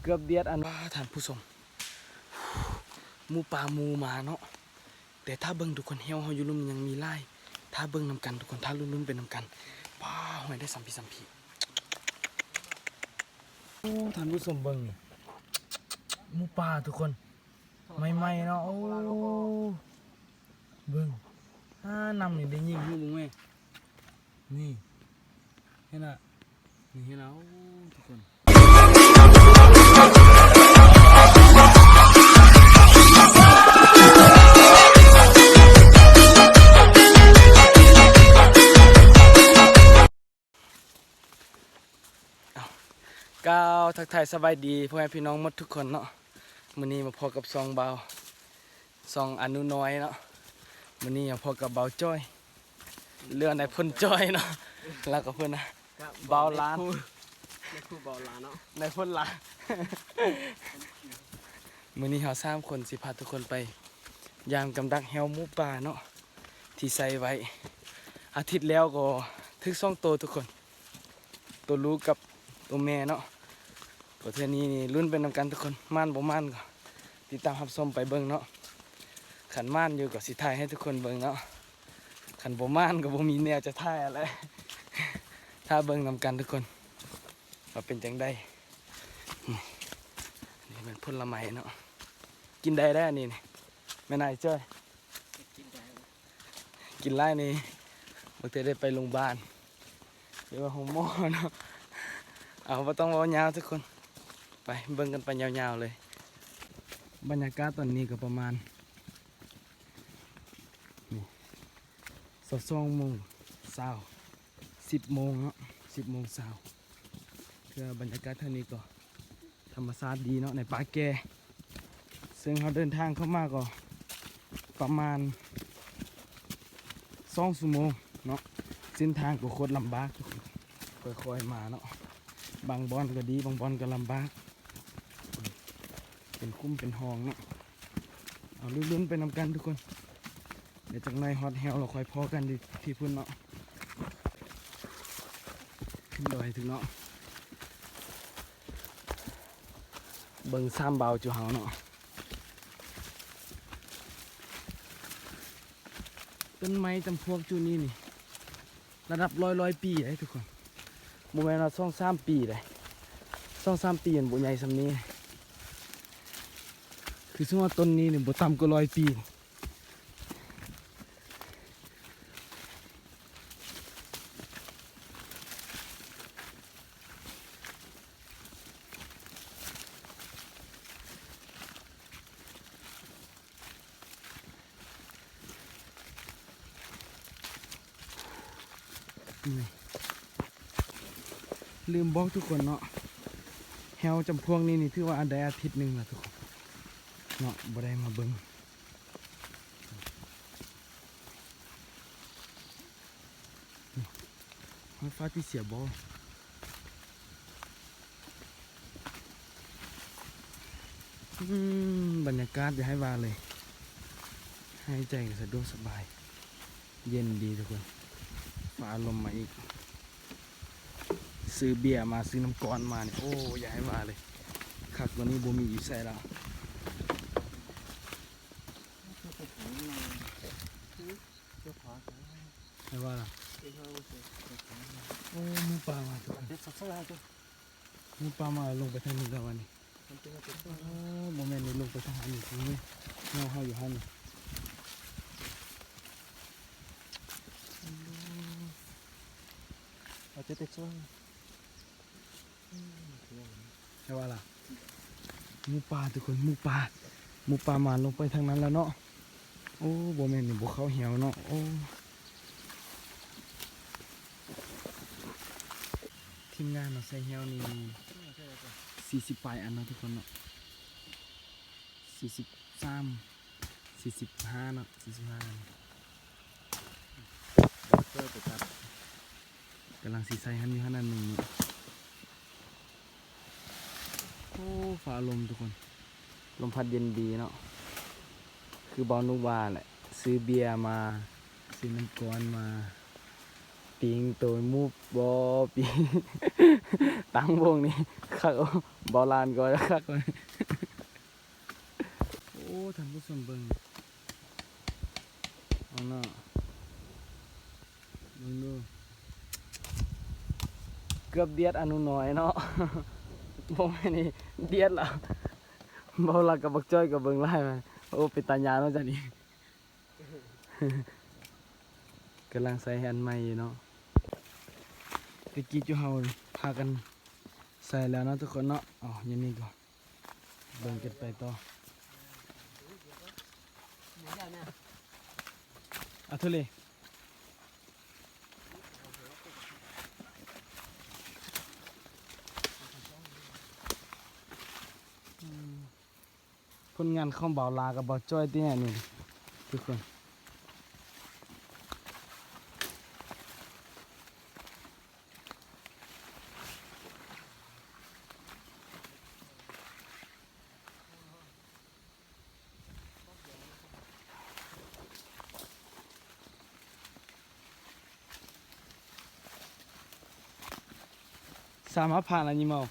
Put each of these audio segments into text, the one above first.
ເກືອບດຽດອັນ ປາ ທ່ານຜູ້ຊົມ ໝູປ່າໝູໝາເນາະ. ແຕ່ຖ້າເບິ່ງທຸກຄົນ ແຮ້ວເຮົາຢູ່ລຸ່ມຍັງມີຫຼາຍ ຖ້າເບິ່ງນຳກັນທຸກຄົນ ຖ້າລຸ້ນໆໄປນຳກັນ. ປາ ຫ້ອຍໄດ້ສຳພີສຳພີ. ໂອ້ ທ່ານຜູ້ຊົມເບິ່ງນີ້ ໝູປ່າທຸກຄົນ ໃໝ່ໆເນາະ. ໂອ້ ເບິ່ງ ອາ ນ້ຳນີ້ໄດ້ຍິງຮູ້ບໍ່ແມ່? ນີ້ ເຫັນນະ ນີ້ເຫັນນະ ໂອ້ ທຸກຄົນ. ເອົາ ກ່າວທັກທາຍສະບາຍດີພໍ່ແມ່ພີ່ນ້ອງໝົດທຸກຄົນເນາະ. ມື້ນີ້ມາພໍ້ກັບຊ່ອງບ່າວ ຊ່ອງອະນຸນ້ອຍເນາະ. ມື້ນີ້ມາພໍ້ກັບບ່າວຈ້ອຍ ເຫຼືອນາຍພົນຈ້ອຍເນາະ ແລ້ວກໍເພິ່ນນະ ບ່າວຫຼານ ນາຍຄູ ນາຍຄູບ່າວຫຼານເນາະ ນາຍພົນຫຼານ. ມື້ນີ້ເຮົາສາມຄົນຊິພາທຸກຄົນໄປ ຢາມກັບດັກແຮ້ວໝູປ່າເນາະ ທີ່ໃສ່ໄວ້ອາທິດແລ້ວກໍຖືກສອງໂຕທຸກຄົນ ໂຕລູກກັບໂຕແມ່ເນາະ. ກໍເທື່ອນີ້ນີ້ລຸ້ນໄປນຳກັນທຸກຄົນ ໝານບໍ່ໝານກໍຕິດຕາມຮັບຊົມໄປເບິ່ງເນາະ. ຄັນໝານຢູ່ກໍຊິຖ່າຍໃຫ້ທຸກຄົນເບິ່ງເນາະ ຄັນບໍ່ໝານກໍບໍ່ມີແນວຈະຖ່າຍຫັ້ນແຫຼະ. ຖ້າເບິ່ງນຳກັນທຸກຄົນວ່າເປັນຈັ່ງໃດ. ນີ້ ອັນນີ້ແມ່ນຜົນລະໄມ້ເນາະ ກິນໄດ້ເດ້ ອັນນີ້ນີ້ ແມ່ນອ້າຍຈ້ອຍ ກິນໄດ້ ກິນຫຼາຍນີ້ ບັກເທື່ອໄດ້ໄປໂຮງບານ ຫຼືວ່າໂຮງໝໍເນາະ. ເອົາ ບໍ່ຕ້ອງເວົ້າຍາວທຸກຄົນ ໄປເບິ່ງກັນໄປຍາວໆເລີຍ. ບັນຍາກາດຕອນນີ້ກໍປະມານ ນີ້ ຊາວສອງໂມງຊາວ ສິບໂມງເນາະ ສິບໂມງຊາວ. ຄືບັນຍາກາດເທື່ອນີ້ກໍ ທຳມະຊາດດີເນາະ ໃນປ່າແກ່ ເຊິ່ງເຮົາເດີນທາງເຂົ້າມາກໍປະມານສອງຊົ່ວໂມງເນາະ. ເສັ້ນທາງກໍໂຄດລຳບາກ ຄ່ອຍໆມາເນາະ ບາງບ່ອນກໍດີ ບາງບ່ອນກໍລຳບາກ ເປັນຂຸມເປັນຮ່ອງເນາະ. ເອົາ ລຸ້ນໆໄປນຳກັນທຸກຄົນ. ດຽວຈັກໜ້ອຍຮອດແຮ້ວ ລາວຄ່ອຍພໍ້ກັນທີ່ ທີ່ພຸ້ນເນາະ ຂຶ້ນດອຍເຖິງເນາະ. ເບິ່ງສາມບ່າວຈຸເຮົາເນາະ ຕົ້ນໄມ້ຈຳພວກຈຸນີ້ນີ້ ລະດັບຮ້ອຍ ຮ້ອຍປີເດ້ທຸກຄົນ ບໍ່ແມ່ນວ່າສອງສາມປີເດ້ ສອງສາມປີມັນບໍ່ໃຫຍ່ສ່ຳນີ້. ຄືສົມມຸດວ່າຕົ້ນນີ້ນີ້ບໍ່ຕ່ຳກວ່າຮ້ອຍປີ. ລືມບອກທຸກຄົນເນາະ ແຮ້ວຈຳພວກນີ້ນີ້ຖືວ່າໄດ້ອາທິດໜຶ່ງລະທຸກຄົນເນາະ ບໍ່ໄດ້ມາເບິ່ງ. ຮອດຟ້າຕິເສຍບໍ່? ອືມ ບັນຍາກາດຢ່າໃຫ້ວ່າເລີຍ ຫາຍໃຈກໍສະດວກສະບາຍ ເຢັນດີທຸກຄົນ. ຟ້າລົມມາອີກ ຊື້ເບຍມາ ຊື້ນ້ຳກ້ອນມານີ້ ໂອ້ ຢ່າໃຫ້ວ່າເລີຍ ຄັກກວ່ານີ້ບໍ່ມີຢູ່ໃສແລ້ວ. ໃຫ້ວ່າລະ ໂອ້ ໝູປ່າມາທຸກຄົນ ໝູປ່າມາ ລົງໄປທາງນີ້ແລ້ວວະນີ້. ໂອ້ ບໍ່ແມ່ນນີ້ ລົງໄປທາງອັນນີ້ ເຮົາຢູ່ຫັ້ນ ເອົາແຕ່ ແຕ່ຊ່ວງ ໃຫ້ວ່າລະ ໝູປ່າທຸກຄົນ ໝູປ່າ ໝູປ່າມາລົງໄປທາງນັ້ນແລ້ວເນາະ. ໂອ້ ບໍ່ແມ່ນນີ້ ບໍ່ເຂົ້າແຮ້ວເນາະ. ໂອ້ ທີມງານເຮົາໃສ່ແຮ້ວນີ້ສີ່ສິບປາຍອັນເນາະທຸກຄົນເນາະ ສີ່ສິບສາມ ສີ່ສິບຫ້າເນາະ ສີ່ສິບຫ້າອັນ. ກຳລັງຊິໃສ່ຫັ້ນຢູ່ຫັ້ນອັນໜຶ່ງເນາະ. ໂອ້ ຟ້າລົມທຸກຄົນ ລົມພັດເຢັນດີເນາະ ຄືບ່າວນຸກວ່າແຫຼະ ຊື້ເບຍມາ ຊື້ນ້ຳກ້ອນມາ ປິງໂຕໝູບໍ່ ປິງ ຕັ້ງວົງນີ້ຄັກ ເບົາລ້ານກໍຄັກ. ໂອ້ ທ່ານຜູ້ຊົມເບິ່ງ ເອົາເນາະ ເບິ່ງດູ ເກືອບດຽດອະນຸນ້ອຍເນາະ ບໍ່ແມ່ນນີ້ ດຽດລະ ເບົາລະກັບບັກຈ້ອຍກໍເບິ່ງຫຼາຍ ໂອ້ ເປັນຕາຍານເນາະ ຈັ່ງນີ້ ກຳລັງໃສ່ອັນໃໝ່ຢູ່ເນາະ ແຕ່ກີ້ຈຸເຮົາພາກັນໃສ່ແລ້ວເນາະທຸກຄົນເນາະ ເອົາ ຢູ່ນີ້ກໍ ເບິ່ງກັນໄປຕໍ່ ອາ ທຸເລ ອືມ ຜົນງານຂອງບ່າວລາກັບບ່າວຈ້ອຍຕິແນ່ນີ້ ທຸກຄົນ. ສາມາດຜ່ານລະຍິມເອົາ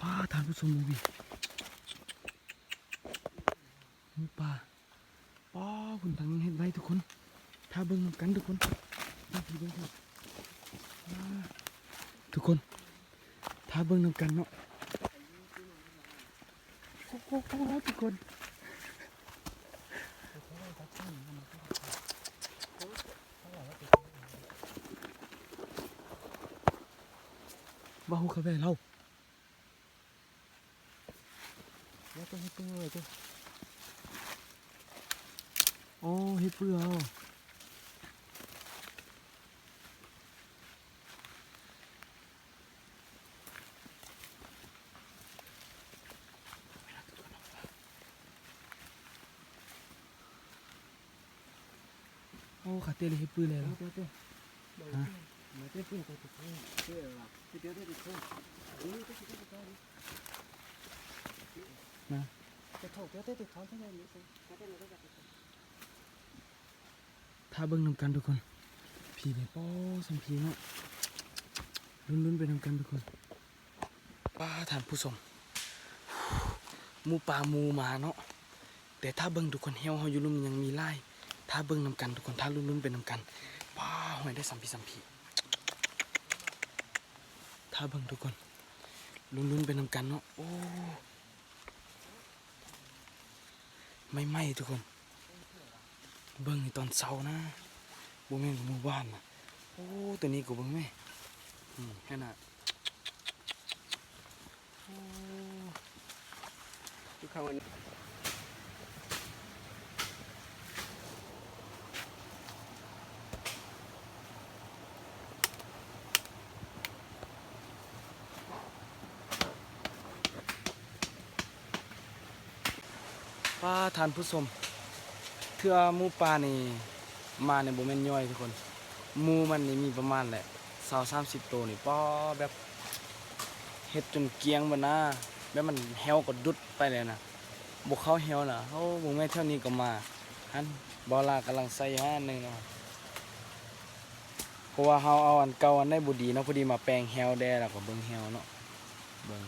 ປ້າ ທ່ານຜູ້ຊົມເບິ່ງພີ້ ໝູປ່າ ປ້າ ພຸ້ນທາງນັ້ນເຮັດໄວ້ທຸກຄົນ ຖ້າເບິ່ງນຳກັນທຸກຄົນ ມາພີ້ເບິ່ງພີ້ ປ້າ ທຸກຄົນ ຖ້າເບິ່ງນຳກັນເນາະ ໂອ້ໂຫ ທຸກຄົນ ເວົ້າຂະແວລາວ ໂອ້ ເຮັດເປືອຍ ໂອ້ ຂາເຕເລີຍເຮັດປືແລ້ວ ນະ ຖ້າເບິ່ງນຳກັນທຸກຄົນ ພີນີ້ ປ້າ ສ່ຳພີເນາະ ລຸ້ນໆໄປນຳກັນທຸກຄົນ. ປ້າ ທ່ານຜູ້ຊົມ ໝູປ່າໝູໝາເນາະ ແຕ່ຖ້າເບິ່ງທຸກຄົນ ແຮ້ວເຮົາຢູ່ລຸ່ມຍັງມີຫຼາຍ ຖ້າເບິ່ງນຳກັນທຸກຄົນ ຖ້າລຸ້ນໆໄປນຳກັນ ປ້າ ຫ້ອຍ ໄດ້ສ່ຳພີສ່ຳພີ ຖ້າເບິ່ງທຸກຄົນ ລຸ້ນໆໄປນຳກັນເນາະ ໂອ້ ໃໝ່ໆ ທຸກຄົນ ເບິ່ງໃນຕອນເຊົ້ານະ ບໍ່ແມ່ນໝູ່ບ້ານນະ ໂອ້ ໂຕນີ້ກໍເບິ່ງແມ້ ອືມ ຫັ້ນນະ ໂອ້ ປ້າ ທ່ານຜູ້ຊົມ ເທື່ອໝູປ່ານີ້ມານີ້ບໍ່ແມ່ນຍ່ອຍທຸກຄົນ ໝູມັນນີ້ມີປະມານແຫຼະ ຊາວສາມສິບໂຕນີ້ ປ້າ ແບບເຮັດຈົນກ້ຽງເບິດນະ ແບບມັນແຮ້ວກໍດຸດໄປແລ້ວນະ ບໍ່ເຂົ້າແຮ້ວນະ ໂອ້ ເບິ່ງແມ້ ແຖວນີ້ກໍມາ ຫັ້ນ ບ່າວລາກຳລັງໃສ່ຢູ່ຫັ້ນໜຶ່ງເນາະ ເພາະວ່າເຮົາເອົາອັນເກົ່າອັນໃດບໍ່ດີເນາະ ພໍດີມາແປງແຮ້ວແດ່ ແລ້ວກໍເບິ່ງແຮ້ວເນາະ ເບິ່ງ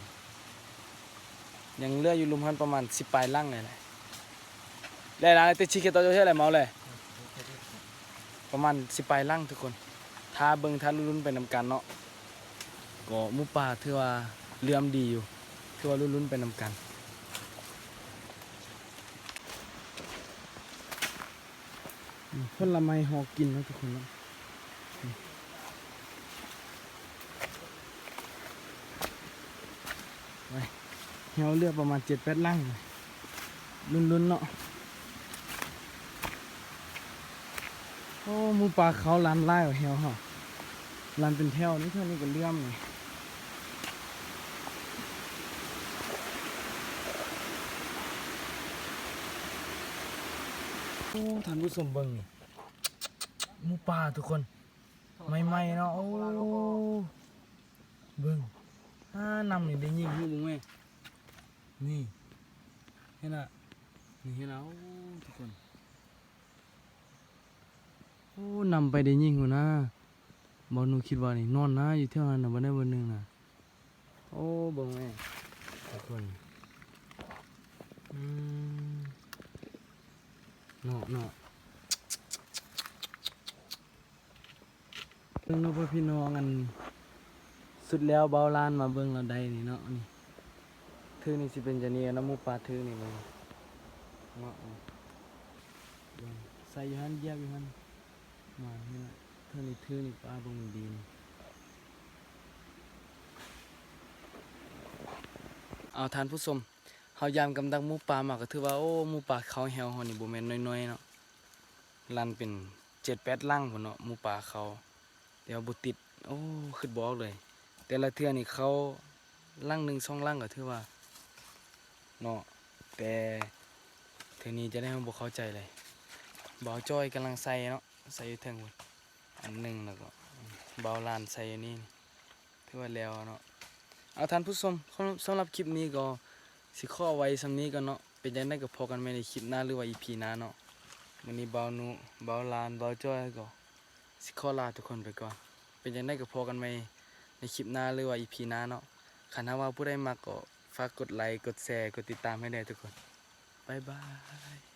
ຍັງເຫຼືອຢູ່ລຸ່ມຫັ້ນປະມານສິບປາຍຫຼັງນີ້ແຫຼະ ແລ້ວລະຕິຊິເຂດຕໍ່ເທົ່າໃດເມົາແຫຼະ ປະມານສິບປາຍຫຼັງທຸກຄົນ ຖ້າເບິ່ງ ຖ້າລຸ້ນໆໄປນຳກັນເນາະ ກໍໝູປ່າຖືວ່າເຫຼື້ອມດີຢູ່ ຖືວ່າລຸ້ນໆໄປນຳກັນ. ອືມ ຜົນລະໄມ້ຫໍ່ກິນເນາະທຸກຄົນເນາະ ແຮ້ວເຫຼືອປະມານເຈັດແປດຫຼັງ ລຸ້ນໆເນາະ ໂອ້ ໝູປ່າເຂົ້າລັນຫຼາຍວ່າແຮ້ວເຮົາ ລັນເປັນແຖວນີ້ ແຖວນີ້ກໍເຫຼື້ອມນີ້ ໂອ້ ທ່ານຜູ້ຊົມເບິ່ງນີ້ ໝູປ່າທຸກຄົນ ໃໝ່ໆເນາະ ໂອ້ ເບິ່ງ ອາ ນ້ຳນີ້ໄດ້ຍິງຮູ້ບໍ່ແມ່ ນີ້ ເຫັນລະ ນີ້ເຫັນລະ ໂອ້ ທຸກຄົນ ໂອ້ ນຳໄປໄດ້ຍິງພຸ້ນນະ. ບ່າວນູຄິດວ່ານີ້ນອນນະ ຢູ່ແຖວຫັ້ນນະ ບ່ອນໃດບ່ອນໜຶ່ງນະ. ໂອ້ ເບິ່ງແມ່ ທຸກຄົນ ອືມ ເນາະ ເນາະ. ເບິ່ງເນາະ ພໍ່ພີ່ນ້ອງ ອັນ ສຸດແລ້ວ ບ່າວລານມາເບິ່ງລາວໄດ້ນີ້ເນາະ. ນີ້ ເທິງນີ້ຊິເປັນຈັ່ງນີ້ນະ ໝູປ່າເທິງນີ້ເບິ່ງເນາະ. ເບິ່ງ ໃສ່ຢູ່ຫັ້ນ ຢຽບຢູ່ຫັ້ນ ມານີ້ລະ ເທິງນີ້ ເທິງນີ້ ປາເບິ່ງມັນດີນີ້. ເອົາ ທ່ານຜູ້ຊົມ ເຮົາຢາມກັບດັກໝູປ່າມາ ກໍຖືວ່າ ໂອ້ ໝູປ່າເຂົາແຮ້ວເຮົານີ້ບໍ່ແມ່ນນ້ອຍໆເນາະ. ລັນເປັນເຈັດແປດຫຼັງພຸ້ນເນາະ ໝູປ່າເຂົາ ແຕ່ວ່າບໍ່ຕິດ. ໂອ້ ຄິດບໍ່ອອກເລີຍ ແຕ່ລະເທື່ອນີ້ເຂົາຫຼັງໜຶ່ງສອງຫຼັງກໍຖືວ່າເນາະ. ແຕ່ເທື່ອນີ້ຈັ່ງໃດເຮົາບໍ່ເຂົ້າໃຈເລີຍ. ບ່າວຈ້ອຍກຳລັງໃສ່ເນາະ ໃສ່ຢູ່ເທິງພຸ້ນອັນໜຶ່ງ ແລ້ວກໍບ່າວລານໃສ່ຢູ່ນີ້ ຖືວ່າແລ້ວເນາະ. ເອົາ ທ່ານຜູ້ຊົມ ສຳລັບຄລິບນີ້ກໍຊິຂໍໄວ້ສ່ຳນີ້ກ່ອນເນາະ. ເປັນຈັ່ງໃດກໍພໍ້ກັນໃໝ່ໃນຄລິບໜ້າ ຫຼືວ່າອີພີໜ້າເນາະ. ມື້ນີ້ບ່າວນູ ບ່າວລານ ບ່າວຈ້ອຍກໍຊິຂໍລາທຸກຄົນໄປກ່ອນ. ເປັນຈັ່ງໃດກໍພໍ້ກັນໃໝ່ໃນຄລິບໜ້າ ຫຼືວ່າອີພີໜ້າເນາະ. ຄັນຫາກວ່າຜູ້ໃດມັກກໍຝາກກົດໄລກ໌ ກົດແຊ ກົດຕິດຕາມໃຫ້ແດ່ທຸກຄົນ. ບາຍບາຍ.